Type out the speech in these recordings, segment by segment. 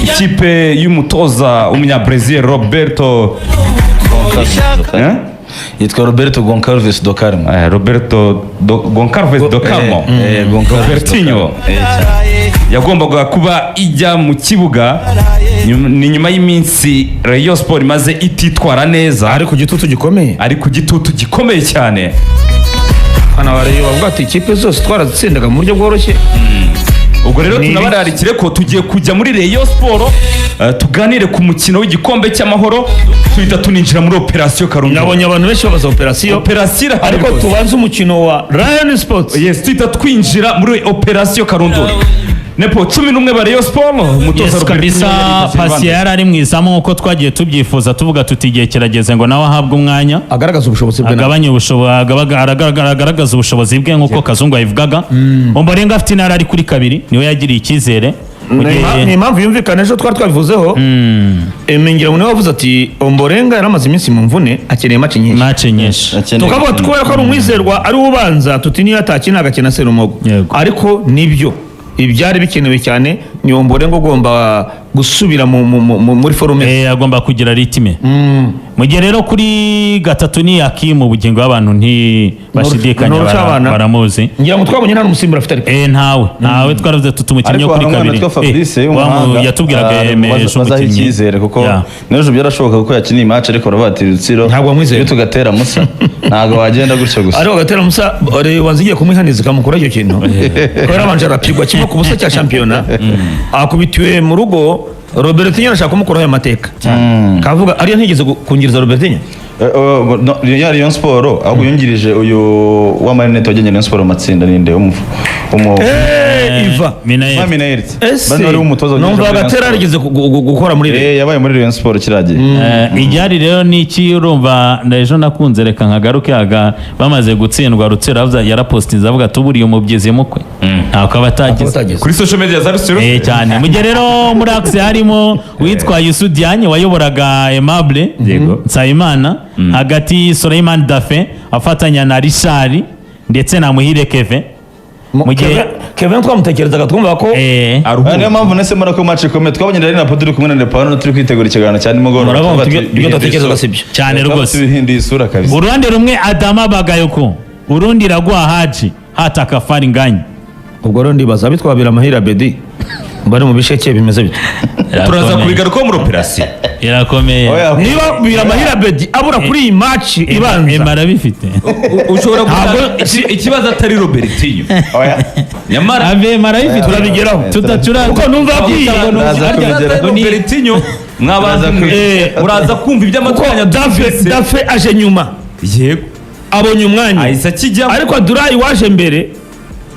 Ikipe y'umutoza w'umunyabrazil Roberto, eh? Yitwa Roberto Goncalves do Carmo. Roberto Goncalves do Carmo. Goncalves do Robertinho. Carmo. Cyane. Yagombaga kuba ijya mu kibuga ni nyuma y'iminsi Rayon Sport imaze ititwara neza. Ari ku gitutu gikomeye. Ari ku gitutu gikomeye cyane. Hano bareba bavuga ati ikipe zose twarazitsindaga mu buryo bworoshye. Ubwo rero Ni tunabararikire ko tugiye kujya muri Rayon Sport, tuganire ku mukino w'igikombe cy'amahoro, tuhita tuninjira muri operasiyo Karundura. Nabonye abantu benshi babaza operasiyo. Operasiyo irahari Ariko rwose. tubanze umukino wa Rayon Sports. Yes, tuhita twinjira muri operasiyo Karundura. Nepo, 11 ba Rayon Sport, umutoza Yes, Robertinho kabisa. yari Pasi yari ari mu izamu nk'uko twagiye tubyifuza, tuvuga tuti igihe kirageze ngo nawe ahabwe umwanya. Agaragaza ubushobozi bwe nawe. Agabanye ubushobozi, agaragaza ubushobozi bwe nk'uko Kazungu yabivugaga. Omborenga afite intara ari kuri kabiri, niwe yagiriye icyizere mu Ni gihe ni impamvu yumvikana, ejo twari twabivuzeho. Ngira ngo niwe wavuze ati Omborenga yari amaze iminsi mu mvune, akeneye match nyinshi. Match nyinshi. Akeneye Tukavuga gukina. kubera ko ari umwizerwa, ari we ubanza, tuti niyo atakina agakina Serumogo. Ariko nibyo ibyari bikenewe cyane ni Omborenga ugomba gusubira muri forme. Agomba kugira rythme. Mu gihe rero kuri gatatu ni Hakimu, ubugingo bw'abantu ntibashidikanya. Ni urucabana. Baramuzi. Ngira ngo twabonye nta n'umusimbura afite ariko. Ntawe, twaravuze tuti umukinnyi Ariko wo kuri hari umwana kabiri. witwa Fabrice w'umuhanga, Yatubwiraga ejo bazaha umukinnyi. icyizere kuko n'ejo byarashoboka kuko yakiniye match, ariko baravuga ati Rutsiro Ntabwo bamwizeye. iyo tugatera Musa ntabwo wagenda gutyo gusa. Ariko gatera Musa wanze igiye kumwihaniza ikamukora icyo kintu kubera abanje arapigwa 1-0 cya shampiyona, akubitiwe mu rugo. Robertinho arashaka kumukuraho ayo mateka, kavuga ariyo ntigeze kungiriza Robertinho. No, ya Rayon Sport ahubwo yungirije uyu w'amarinete wajyanye Rayon Sport mu matsinda, ninde Iva. Minayeri. Iva Minayeri. Ese Bano wari umutoza wungirije numva muri Rayon Gatera Sport. yarigeze gukora muri Rayon. Yabaye muri Rayon Sport kiriya gihe. Iryari rero ni iki? Urumva ejo nakunze, reka nkagaruke aga bamaze gutsindwa Rutsiro yarapostinze avuga tuburiye umubyizi mukwe ntako aba atagize. Batageze. Kuri social media za Rutsiro. Cyane. Mu gihe rero muri axe harimo uwitwa Youssou Diagne wayoboraga Aimable Nsabimana, hagati Suleiman Dafe afatanya na Richard ndetse na Muhire Kevin. Mu gihe Kevin twamutekerezaga, twumva ko Ah, niyo mpamvu nese mbona ko match ikomeye. Twabonye rero na turi kumwe na Nepal, turi kwitegura ikiganiro cya nimugoroba. Murabona Tuvuga ibyo ati, ibyo ndatekerezaga si byo. Cyane rwose. Tubihinduye isura kabisa. Uruhande rumwe Adama Bagayoko, urundi Iraguha Haji, hataka Faringanya. Ubwo rero ndibaza abitwa Biramahire Abedi bari mu bisheke bimeze bite? Turaza kubigarukaho muri operasiyo. Irakomeye. Oya, Niba Biramahire Abedi abura kuri iyi match ibanza, Ema arabifite. Ushobora Ntabwo- gusanga ikibazo atari Robertinho. Oya. Nyamara Ave arabifite. Turabigeraho. Tudacura. Kuko numva yabwiye Turaza kubigeraho. Robertinho mwabantu Turaza mwe muraza kumva iby'amatwi yanyu. Dafe Dafe aje nyuma, Yego. abonye umwanya, Ahise akijyamo. ariko Abdulayi waje mbere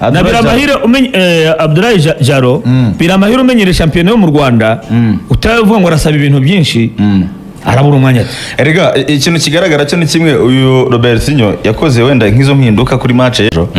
na Abdoulaye Biramahire umenye, Abdulayi Jaro, Biramahire umenyere shampiyona yo mu Rwanda, utavuga ngo arasaba ibintu byinshi, arabura umwanya ati. Erega ikintu kigaragara cyo ni kimwe: uyu Robertinho yakoze wenda nk'izo mpinduka kuri match ejo,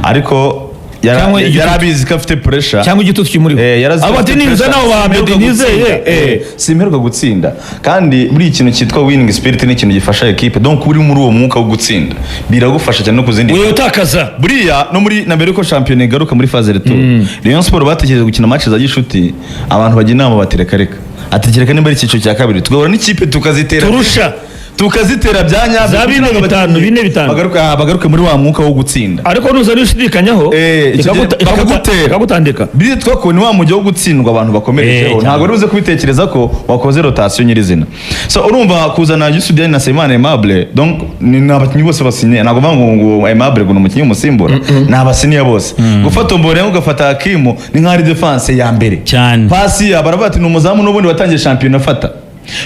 ariko Cyangwa igitutu. yari abizi ko afite pressure. Cyangwa igitutu kimuriho. Yarazi ko Abo ati afite ninza pressure. nawe wa Simperuka Abedi nizeye. gutsinda. Simperuka gutsinda, kandi buri ikintu cyitwa winning spirit ni ikintu gifasha equipe. Donc uri muri uwo mwuka wo gutsinda biragufasha cyane no ku zindi. Utakaza. Buriya no muri na mbere yuko shampiyona igaruka muri phase retour, Rayon Sport batekereje gukina match za gishuti, abantu bajya inama bati reka reka, ati reka nimba ari icyiciro cya kabiri tugahura n'ikipe tukazitera Turusha. Tukazitera bya nyabyo. Za bine bitanu, bine bitanu. Bagaruke, bagaruke muri wa mwuka wo gutsinda. Ariko nuza nishidikanyaho, Icyo gihe bakagutera. Ikagutandika. Bitwa ko ni wa mujyi wo gutsindwa abantu bakomerejeho. Ntabwo uri buze kubitekereza ko wakoze rotation nyirizina. So urumva kuzana Youssou Diagne na Nsabimana Aimable, donc ni abakinnyi bose basinye. Ntabwo mvuga ngo Aimable ngo ni umukinnyi w'umusimbura, ni abasiniya bose. Gufata Ombolenga ugafata Hakimu ni nk'aho ari defense ya mbere. Cyane. Pasi ya baravuga ati ni umuzamu n'ubundi watangiye shampiyona afata.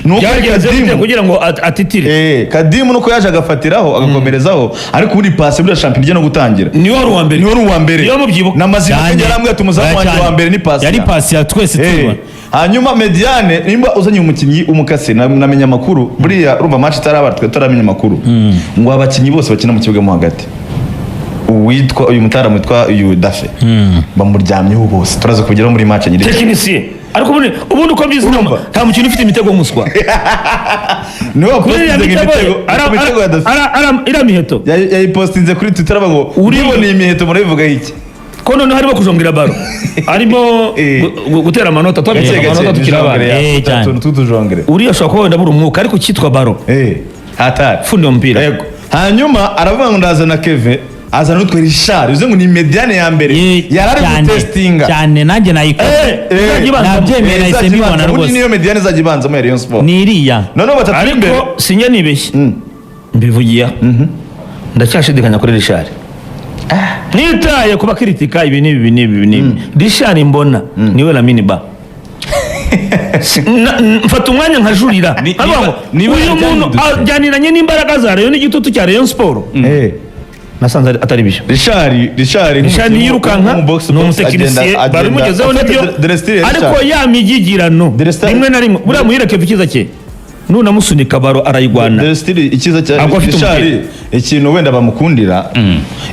Nuko Byagenze bite Kadimu kugira ngo atitire? Kadimu nuko yaje agafatiraho agakomerezaho, ariko ubundi pasi buriya shampiyona ijya no gutangira Niwe wari uwa mbere. Niwe wari uwa mbere. Niyo mubyibuka. Na mazina Cyane. yarambwiye ati umuzamu Oya, wanjye cyane. wa mbere ni pasi. Yari pasi ya twese tubibona. Hanyuma médiane, nimba uzanye umukinnyi umukase namenya amakuru, buriya urumva match itaraba twe tutaramenya amakuru ngo abakinnyi bose bakina mu kibuga mo hagati, uwitwa uyu mutaramu witwa uyu Dafe bamuryamyeho bose. Turaza kubigeraho muri match nyiri. Tekinisiye, ariko ubundi uko mbizi Urumva? nta mukino ufite imitego w'umuswa. Niwe Kuri iriya wapostinze mitego imitego ku mitego ya Dafe. iriya miheto. Yayipostinze kuri Twitter avuga ngo uriboneye imiheto, murabivuga iki? Ko noneho harimo kujongera ballon, harimo gutera amanota, twabitse Gake gake, amanota tukiri abana. Cyane. Utuntu tw'utujongere. Uriya ashobora kuba wenda abura umwuka, ariko cyitwa ballon, Hatari. fundi w'umupira. Yego. Hanyuma aravuga ngo ndazana Keve, azana n'utwe Richard, bivuze ngo ni médiane ya mbere yari ari Cyane, gutestinga. Cyane, nanjye nayikoze. Izajya ibanzamo. Nabyemeye, nahise Izajya mbibona ibanza. Ubundi rwose. niyo médiane izajya ibanzamo ya Rayon Sport. Ni iriya. Noneho batatu b'imbere. Ariko sinjya nibeshye, mbivugiye aho, ndacyashidikanya kuri Richard. Nitaye kuba kritika ibi n'ibi, ibi n'ibi, ibi n'ibi, Richard mbona niwe Lamine Ba. Mfata umwanya nkajurira, nkavuga ngo Niba uyu muntu byahindutse. ajyaniranye n'imbaraga za Rayon n'igitutu cya Rayon Sport. Nasanze atari byo. Richard, Richard. Richard ntiyirukanka, ni umutekinisiye, babimugezeho nibyo, ariko ya migigirano rimwe na rimwe, buriya Muhire Kevin icyiza cye nunamusunika ballon arayigwana. Delestiri, icyiza cya Ntabwo afite Richard, umupira. ikintu wenda bamukundira,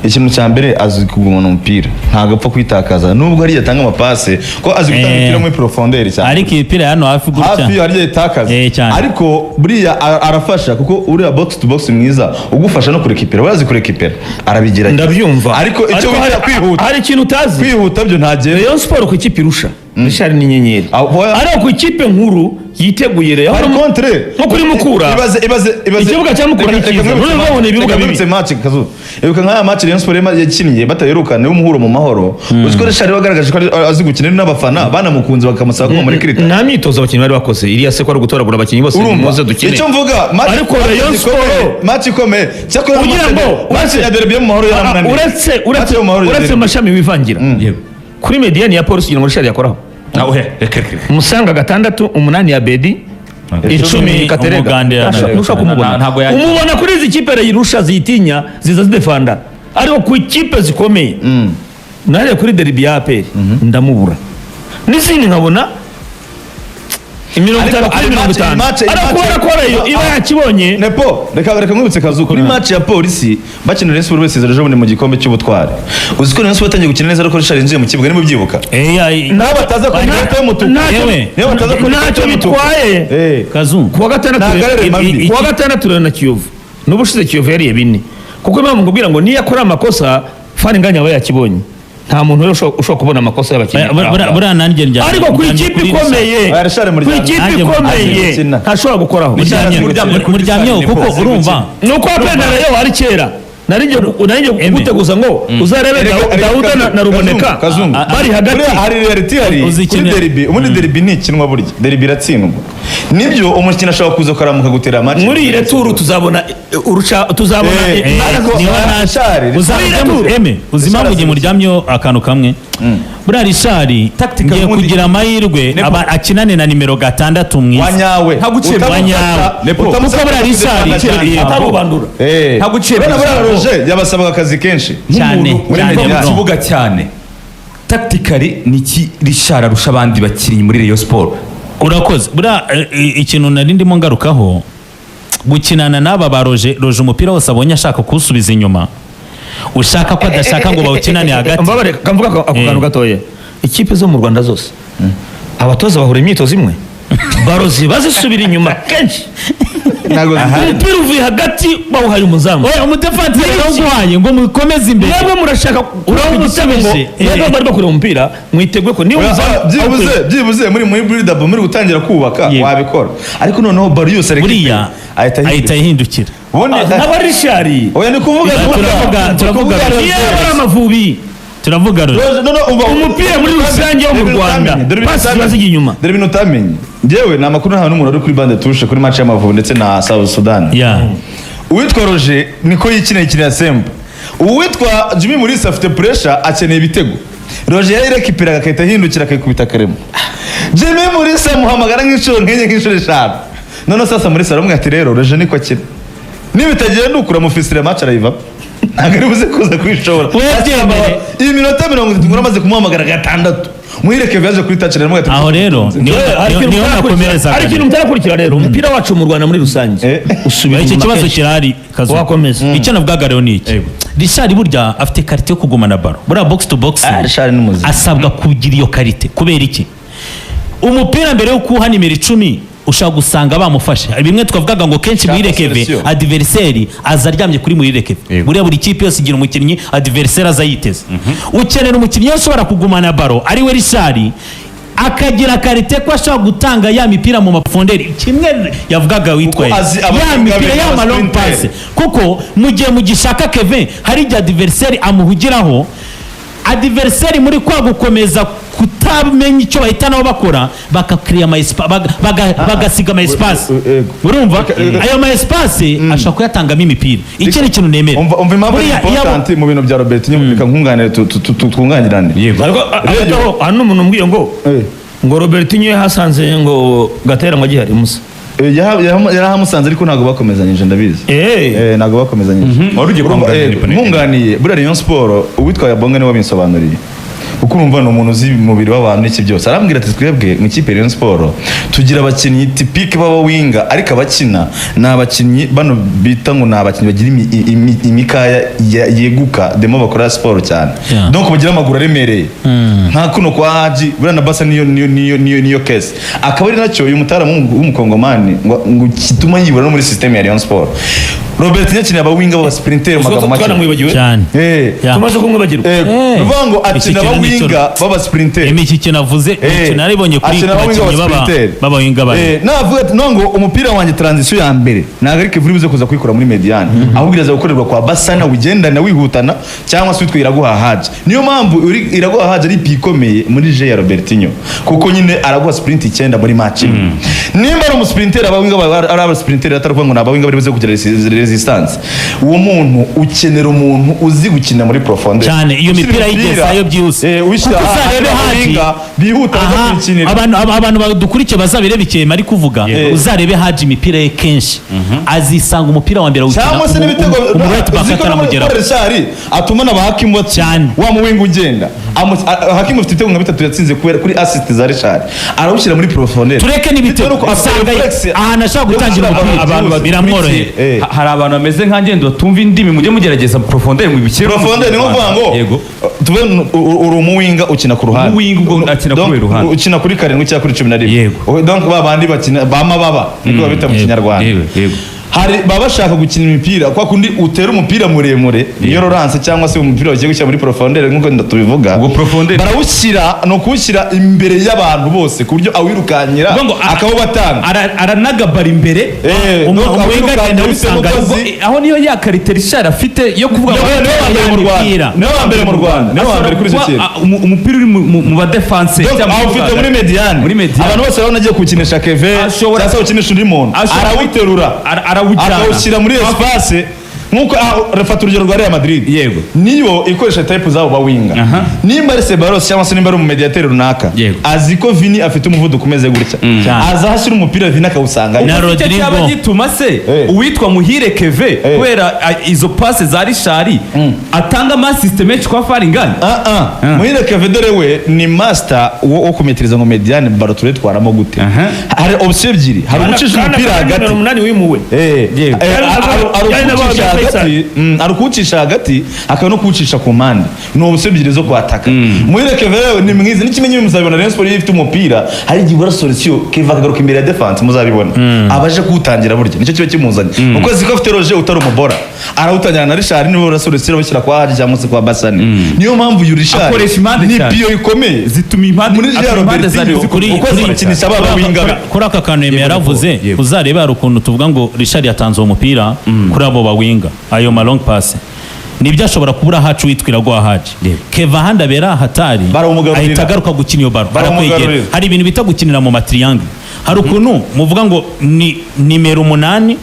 ikintu cya mbere azi kugumana umupira, ntabwo apfa kwitakaza, nubwo hariya atanga amapase, ko azi gutanga imipira muri profondeur cyane. Ariko imipira ya hano hafi gutya, hafi hariya itakaza. Cyane. Ariko buriya arafasha, kuko uriya box to box mwiza ugufasha no kurekipera, urazi kurekipera, arabigerageza. Ndabyumva. Ariko icyo bita kwihuta, hari ikintu utazi. Kwihuta byo ntagenda. Rayon Sport ku ikipe irusha Richard ni inyenyeri, ariko ku ikipe nkuru yiteguye Rayon, Par contre, nko kuri Mukura. Ibaze, ibaze, ibaze. Ikibuga cya Mukura ni Reka cyiza. nkwibutse None babona ibibuga reka bibi. nkwibutse match Kazu. Ibuka nk'aya match Rayon Sport yakinnye batayiruka umuhuro mu Mahoro. Uzi ko Richard wagaragaje ko azi gukina, n'abafana banamukunze bakamusaba ko muri kirita. Nta myitozo abakinnyi bari bakoze iriya se, ko ari gutoragura abakinnyi bose, Urumva muze dukine. icyo mvuga, match Ariko match Rayon Sport match ikomeye, cyakora Kugira ngo match ya derby yo mu Mahoro yaramunaniye. Uretse Match uretse yo mu Mahoro ya uretse derby. Mashami wivangira Yego. kuri médiane ya Polisi kugira ngo Richard yakoraho. Ah, oya, reka, reka, reka. Musanga gatandatu, umunani ya Bedi, 10 Katerega. Umugande Ntushobora kumubona. Ntabwo Umubona kuri izi kipe rayirusha, ziyitinya, ziza zidefanda, ariko ku ikipe zikomeye, nariya kuri derby ya APR ndamubura, n'izindi nkabona imirongo Ariko 50 kuri ari 50, match- ariko kubera ko Rayon iba yakibonye. Nepo, reka nkwibutse Kazu, kuri match ya Polisi bakina Rayon Sport bose ejo bundi mu gikombe cy'ubutware. Uzi ko Rayon Sport yatangiye gukina neza ariko Richard yinjiye mu kibuga, niba ubyibuka. Naho bataza kubona ikarita y'umutuku. Yewe. Niyo bataza kubona Ntacyo ikarita y'umutuku. bitwaye. Kazu. Kuwa gatandatu Ntabwo ari mabi. Kuwa gatandatu rero na Kiyovu, n'ubushize Kiyovu yariye bine, kuko impamvu nkubwira ngo niyo akora amakosa Fall Ngagne aba yakibonye, nta muntu rero ushobora kubona amakosa y'abakinnyi. Buriya nanjye njyana Ariko ku njyanye ikipe kuri Richard. ikomeye, Oya, Richard ku muryamye. ikipe Nanjye ikomeye gukina. ntashobora gukoraho. Muryamye kuri Muryamyeho Richard, kuko Nepo. urumva Ni uko apena rero ari kera nari ngiye Eme. kuguteguza ngo uzarebe Dawuda na Ruboneka Kazungu. bari hagati. Buriya hari reality, hari Uzi kuri derby. Ubundi derby ntikinwa, burya derby iratsindwa. Nibyo, umukinnyi ashobora kuza ukaramuka gutera match. Muri iyi retour tuzabona uruca tuzabona Ariko niba Richard, Uzaba eme, uzi impamvu njye muryamyeho akantu kamwe? Buriya Richard Tactical ngiye ubundi- kugira amahirwe Nepo. aba akinane na nimero 6 mwiza. Wanyawe. Ntaguciye Wanyawe. Nepo. Kuko buriya Richard cyane. Atarubandura. Ntaguciye Buriya mu buriya ijambo. Roger yabasabaga akazi kenshi. Cyane, Nk'umuntu cyane, uri mu bro. kibuga cyane, tactically ni iki Richard arusha abandi bakinnyi muri Rayon Sport? Urakoze. Buriya ikintu nari ndimo ngarukaho, gukinana n'aba ba Roger, Roger umupira wose abonye ashaka kuwusubiza inyuma, ushaka ko adashaka ngo bawukinane hagati. Mbabare kamvuga ako kantu gatoya. Ikipe zo mu Rwanda zose abatoza bahura imyitozo imwe, ballon ziba zisubira inyuma kenshi. Ntabwo Umupira uvuye hagati bawuhaye umuzamu. Oya, umudefanseri yawuguhaye ngo mukomeze imbere. Mwebwe murashaka Urawumusubije. Mwebwe bari bakureba umupira, mwiteguye ko niba umuzamu byibuze byibuze muri build up, muri gutangira kubaka, Yego. wabikora, ariko noneho ballon yose areka Buriya ahita ahita ahindukira. ahindukira. Ubundi n'aba Richard oya, ni kuvuga Turavuga Roger. iyo ari Amavubi. Turavuga Roger. Roger, no, no, umva. Umupira muri rusange wo mu Dore ibintu Rwanda, utamenye, dore ibintu pasi ziba utamenye. zijya inyuma. Dore ibintu utamenye. Njyewe ni amakuru ntawe n'umuntu uri kuri banc de touche kuri match y'Amavubi ndetse na South Sudan. Uwitwa Roger niko yikinira, ikinira Semba. Uwitwa Jimmy Mulisa afite pressure, akeneye ibitego. Roger yayirekipiraga agahita ahindukira akayikubita karemo. Jimmy Mulisa amuhamagara nk'inshuro nk'enye, nk'inshuro eshanu. Noneho sasa Mulisa aramubwira ati: "Rero Roger niko akina, nibitagenda ukura mufisire, match arayivamo, ntabwo ari buze kuza kwishobora." We yabyemeye. Iyi minota 30 ngo amaze kumuhamagara gatandatu, Muhire yaje kuri touch, aramubwira ati: Aho rero niho nakomereza. Hari ikintu mutarakurikira rero, umupira wacu mu Rwanda muri rusange usubira Icyo inyuma kibazo kenshi. kirahari, Kazu. Wakomeza. Icyo navugaga rero ni iki: Richard burya afite qualité yo kugumana ballon, buriya box to box. Ah, Richard ni muzima. Asabwa kugira iyo qualité. Kubera iki? Umupira mbere yo kuwuha nimero 10 Ushobora gusanga bamufashe. Bimwe twavugaga ngo kenshi Shaka Muhire Keve, solution. adversaire aza aryamye kuri Muhire Keve. Buriya buri kipe yose igira umukinnyi adversaire aza yiteze. Ukenera umukinnyi ushobora kugumana ballon, ari we Richard, akagira qualité ko ashobora gutanga ya mipira mu ma profondeur, kimwe yavugaga witwaye azi ya abakinga mipira be ya ma long sprinter. pass, kuko mu gihe mugishaka Kevin, hari igihe adversaire amuhugiraho. Adversaire muri kwa gukomeza kutamenya icyo bahita nabo bakora, bakakiriya ama bagasiga ama espace. Urumva, ayo ma espace ashobora kuyatangamo imipira. Iki ni ikintu nemera. Umva impamvu ari Buriya iyo important mu bintu bya Robertinho, reka nkunganire, twunganirane. Ariko Rero- aho hari n'umuntu umbwiye ngo ngo Robertinho yahasanze ngo Gatera ngo agihari musa. Yarahamusanze ariko ntabwo bakomezanyije, ndabizi. Ntabwo bakomezanyije. Wari ugiye Urumva, kunganira Panel. nkunganiye, buriya Rayon Sport, uwitwaye Bonga niwe wabisobanuriye, kuko urumva ni umuntu uzi umubiri w'abantu n'iki byose. Arambwira ati: "Twebwe mu ikipe ya Rayon Sport tugira abakinnyi typique b'aba winger, ariko abakina ni abakinnyi bano bita ngo ni abakinnyi bagira imikaya yeguka demo, bakora siporo cyane." Donc bagira amaguru aremereye nka kuno kwa Haji, buriya na Basa niyo case. Akaba ari nacyo uyu mutaramu w'umukongomani ngo kituma yibura no muri système ya Rayon Sport. Robert yakiniye aba winger b'aba sprinter mu magambo make. Twaramwibagiwe. Cyane. Tumaze kumwibagirwa. Ni ukuvuga ngo Iki akina kintu aba ni cyo- winger b'aba sprinter. Emi, iki kintu avuze, ikintu naribonye kuri Akina ku aba winger bakinnyi b'aba sprinter. b'aba winger bari. Navuga ati no ngo umupira wanjye, transition ya mbere ntabwo ari Kevin buze kuza kuyikora muri médiane, ahubwo iraza gukorerwa kwa Basana ugendana wihutana, cyangwa se witwa Iraguha Haji. Niyo mpamvu Iraguha Haji ari pion ikomeye muri jeu ya Robertinho, kuko nyine araguha sprint 9 muri match imwe. Nimba ari umu sprinter, aba winger ari aba sprinter, atari ukuvuga ngo ni aba winger bari buze kugira resistance. Uwo muntu ukenera umuntu uzi gukina muri profondeur. Cyane, iyo Ushyira mipira yigezayo byihuse. Ushyira Kuko uzarebe ahandi Haji, winger bihuta baza aha, kwikinira. abantu badukurikiye bazabirebe ikintu ari kuvuga. Uzarebe Haji, imipira ye kenshi azisanga umupira wa mbere awukina cyangwa se n'ibitego umu right back uzi ko no muri ataramugeraho. Richard atuma na ba Hakimu batsinda. Cyane. Wa mu winger ugenda. Hakimu afite ibitego nka bitatu yatsinze kubera kuri assist za Richard, arawushyira muri profondeur. Tureke n'ibitego, Bitewe n'uko afite usanga reflex ahantu ashobora yo gutangira gushyira umupira abantu biramworohera. Hari abantu bameze nkanjye batumva indimi, mujye mugerageza profondeur mubishyire mu Profondeur ni nko kuvuga ngo tuve uri umu winger ukina ku ruhande. Umu winger ubwo akina Donc, kuri ruhande. Ukina kuri 7 cyangwa kuri 11. Donc ba bandi bakina bama baba niko babita mu Kinyarwanda. yego yego Hari baba bashaka gukina imipira kwa kundi utera umupira muremure, niyo relance, cyangwa se umupira bagiye gushyira muri profondeur nk'uko tubivuga. Ubwo profondeur- Barawushyira, ni ukuwushyira imbere y'abantu bose ku buryo awirukanyira Ubwo ngo akawubatanga. Aranagabara imbere. Donc Umuwinger awirukanyira agenda bitewe n'uko awusanga. Aho niyo ya qualité Richard afite yo kuvuga ngo Niwe wa mbere mu Rwanda. Imipira. Niwe wa mbere mu Rwanda, niwe wa mbere kuri icyo Kuba, kintu. umupira uri mu ba défense Donc cyangwa mu awufite kibuga muri médiane. Muri médiane. Abantu bose barabona agiye kuwukinisha Keve cyangwa se awukinisha undi muntu, arawuterura, arawujyana, akawushyira muri espace, nk'uko rafata urugero rwa Real Madrid. Niyo ikoresha type zabo ba winger. Nimba ari Ceballos cyangwa se nimba ari umumediateri runaka, azi ko Vini afite umuvuduko umeze gutya, Cyane. aza ahashyira umupira, Vini akawusanga. Na Icyo Rodrigo. cyaba gituma se uwitwa Muhire Keve, kubera izo passe za Richard, atanga ama assist menshi kwa Faringani. Muhire Keve dore we ni master wo kumetiriza ngo médiane ballon turetwaramo gute. Hari option ebyiri: hari ugucisha umupira hagati. 8 wimuwe. Hari Yari nabo ukuwucisha Faisal. hagati, hari ukuwucisha hagati, hakaba no kuwucisha ku mpande. Ni option ebyiri zo kwataka. Muhire Keve rero ni mwiza n'ikimenyi, muzabibona Rayon Sport iyo ifite umupira, hari igihe ubura solution, Keve akagaruka imbere ya defense. Muzabibona abaje kuwutangira, burya nicyo kiba kimuzanye, kuko azi ko afite Roger utari umubora, arawutangira na Richard. Niba ubura solution, awushyira kwa Haji cyangwa se kwa Basane. Niyo mpamvu uyu Richard Akoresha impande ni cyane. pion ikomeye Zituma impande muri atuma Real impande za Robertinho, Rayon kuko azikinisha ba winger be. Kuri aka kantu Yemi yaravuze, uzarebe hari ukuntu tuvuga ngo Richard yatanze uwo mupira kuri abo bawinga, ayo ma long pass nibyo ashobora kubura hacu witwa Iraguha Haji. Keva ahandi abera hatari, Barawumugarurira. ahita agaruka gukina iyo ballon, Barawumugarurira. arakwegera. Hari ibintu bita gukinira mu ma triangle. Hari ukuntu muvuga ngo ni nimero 8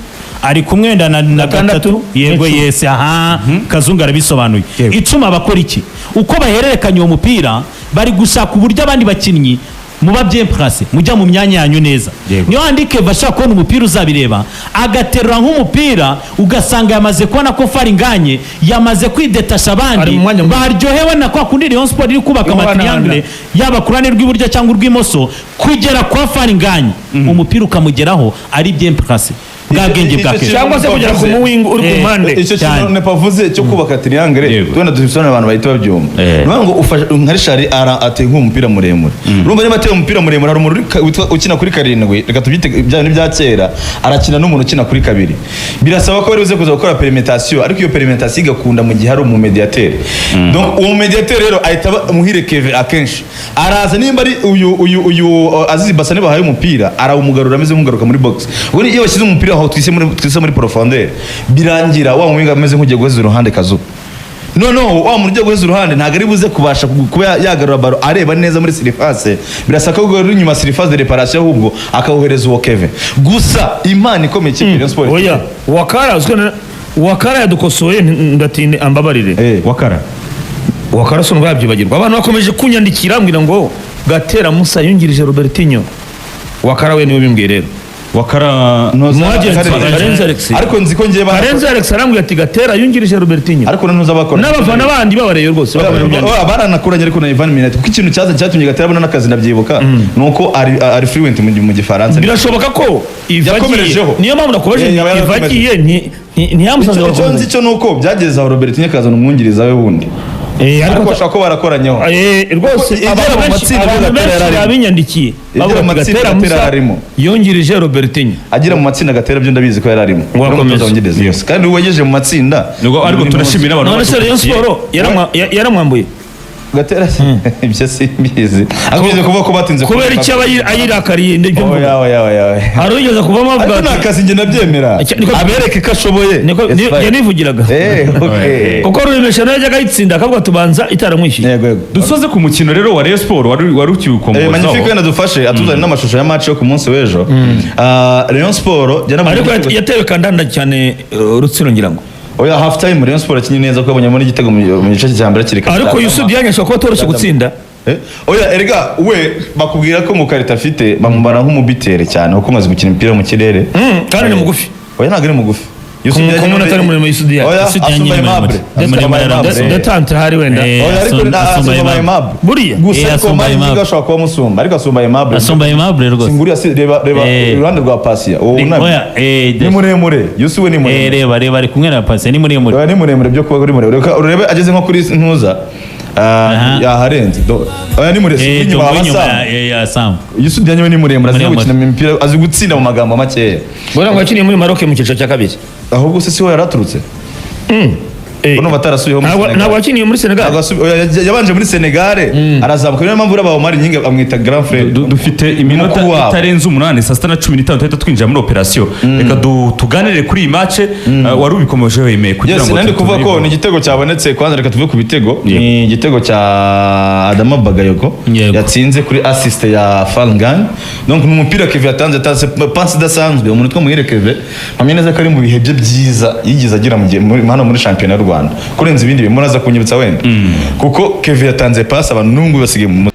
ari kumwe wenda na Gatandatu, gatatu, yego. n'icumi. Yes, aha Kazungu arabisobanuye. 10 abakora iki? Uko bahererekanya uwo mupira, bari gushaka uburyo abandi bakinnyi muba bien placé, mujya mu myanya yanyu neza. Niyo handi Keva ashaka kubona umupira, uzabireba agaterura nk'umupira, ugasanga yamaze kubona ko Faringanye yamaze kwidetasha Ari abandi mu mwanya mwiza. baryohewe na kwa kundi Rayon Sport iri kubaka Guhanahana. ama triangle, yaba ku ruhande rw'iburyo cyangwa urw'imoso, kugera kwa Faringanye umupira ukamugeraho ari bien placé. Bwa bwenge bwa Icyo Kevin. Cyangwa se kugera ku muwingu uri ku mpande. Icyo Cyane. kintu nepavuze cyo kubaka triangle, tubona dusobanurira abantu bahita babyumva. Ni ukuvuga ngo ufashe nka Richard, ateye nk'umupira muremure. Urumva niba ateye umupira muremure, hari umuntu ukina kuri karindwi, reka tubyite bya bintu bya kera, arakina n'umuntu ukina kuri kabiri. Birasaba ko bari buze kuza gukora permutation, ariko iyo permutation igakunda mu gihe hari umumediateur. Donc uwo mumediateur rero ahita aba Muhire Kevin. Akenshi araza, nimba ari uyu Aziz Basane bahaye umupira, arawumugarura ameze nk'ugaruka muri box. Ubwo iyo bashyize umupira aho twise muri profondeur, birangira wa muwinga ameze nk'ugiye guheza uruhande kazuba. Noneho wa muntu ugiye guheza uruhande ntabwo ari buze kubasha kuba yagarura ballon areba neza muri surface. Birasaba ko uri inyuma surface de réparation, ahubwo akawuhereza uwo Kevin. Gusa impano ikomeye ikipe ya Rayon Sports Oya, Wakara uzwi Wakara yadukosoye, ndatinde ambabarire. Wakara. Wakara so yabyibagirwa. Abantu bakomeje kunyandikira mbwira ngo Gatera Musa yungirije Robertinho. Wakara we niwe bimbwiye rero. Wakara. Ntuza- Muhagenti Karenzi. Karenzi Alex. Ariko nzi ko ngiye Karenzi Alex arambwira ati Gatera yungirije Robertinho. Ariko ntuza bakora N'abafana bandi babareye rwose bakomeje kubyandika. Baranakuranye ariko na Ivan Minnaert, kuko ikintu cyaza cyatumye Gatera abona n'akazi, ndabyibuka, ni uko ari fluent mu Gifaransa. Birashoboka ko Iva agiye. Yakomerejeho. Niyo mpamvu nakubaje. Yaba Iva yarakomeje. agiye ntiyamusanze. Icyo nzi cyo ni uko byageze aho Robertinho akazana umwungiriza we wundi, ariko Ariko bashobora kuba barakoranyeho. Rwose Kuko igera abantu mu benshi matsinda abantu Gatera benshi yararimo. babinyandikiye Igera bavuga mu ati matsinda Gatera Gatera Musa yararimo. yungirije Robertinho. Agera mu matsinda Gatera byo ndabizi ko yari arimo. Ngo Yari akomeze. umutoza wungiriza. Yes. Kandi uwagejeje mu matsinda. Nubwo ariko turashimira abantu None se Rayon badukurikiye. Sport yaramwambuye? Gatera ibyo simbizi, ariko bize kuvuga ko batinze. Kubera icyo aba ayirakariye nibyo mvuga. Oya, oya, oya, oya. Hari uwigeze kuvamo avuga Ariko ni ati akazi, njye ndabyemera. Abereke ko ashoboye. Niko It's fine. yanivugiraga. Okay. Kuko Ruremesha nawe yajyaga ayitsinda akavuga tubanza itaramwishyuye. Yego. Dusoze ku mukino rero wa Rayon Sport wari ukiwukomozaho. Magnifique wenda dufashe atuzane n'amashusho ya match yo ku munsi w'ejo. Rayon Sport jya Ariko yatewe kandanda cyane Rutsiro ngira ngo. Oya, half time Rayon Sport yakinye neza kuko yabonyemo n'igitego mu gice cya mbere kiri. Ariko Yusuf Diagne ashobora kuba atoroshye gutsinda. Oya, erega we bakubwira ko mu karita afite bamubara nk'umubitere cyane, kuko amaze gukina imipira mu kirere. Kandi ni mugufi. Oya, ntabwo ari mugufi. Yusuf Ku Diagne muntu atari muremure, Yusuf Diagne. Oya, Yusuf Diagne asumba ni Aimable. muremure. Asumba Muremure. Aimable. Detente hari wenda. Oya, ariko Asumba asumba Aimable. Aimable. Buriya. Gusa ariko Asumba Mari Aimable. Nyiga ashobora kuba amusumba, ariko asumba Aimable. Asumba Aimable rwose. Singuriya si reba, reba iruhande rwa Pasiya uwo wunamye. Oya, Ni muremure, Yusuf we ni muremure. Reba, reba, ari kumwe na Pasi, ni muremure. Oya, ni muremure byo kuba uri muremure. Reka urebe ageze nko kuri ntuza. Aha. Yaharenze. Oya, ni muremure inyuma Tombo wa inyuma Sam. ya Sam. Yusuf Diagne we ni muremure, azi no Muremure. gukina imipira, azi gutsinda mu magambo makeya. Buriya ngo yakiniye muri Maroc mu cyiciro cya kabiri. Ahubwo se siho yaraturutse? Urumva atarasubiyeho muri Ntabwo Senegal. ntabwo yakiniye muri Senegal. Ntabwo oya, yabanje muri Senegal arazamuka, niyo mpamvu uriya Omar Nyinga amwita grand frère. Dufite iminota Mukuru wabo. itarenze 8, saa 6:15 tuhita twinjira muri operasiyo. Reka tuganire kuri iyi match wari ubikomeje wemeye kugira Yes, ngo nandi kuvuga ko ni igitego cyabonetse. Kwanza reka tuve ku bitego. Ni igitego cya Adama Bagayoko yatsinze kuri assist ya Falngan. Donc ni umupira Kevin yatanze passe idasanzwe. Umuntu witwa Muhire Kevin mpamya neza ko ari mu bihe bye byiza yigeze agira mu gihe hano muri shampiyona y'u Rwanda kurenza ibindi bintu. Muraza kunyibutsa wenda, kuko Kevin yatanze passe abantu n'ubu basigaye mu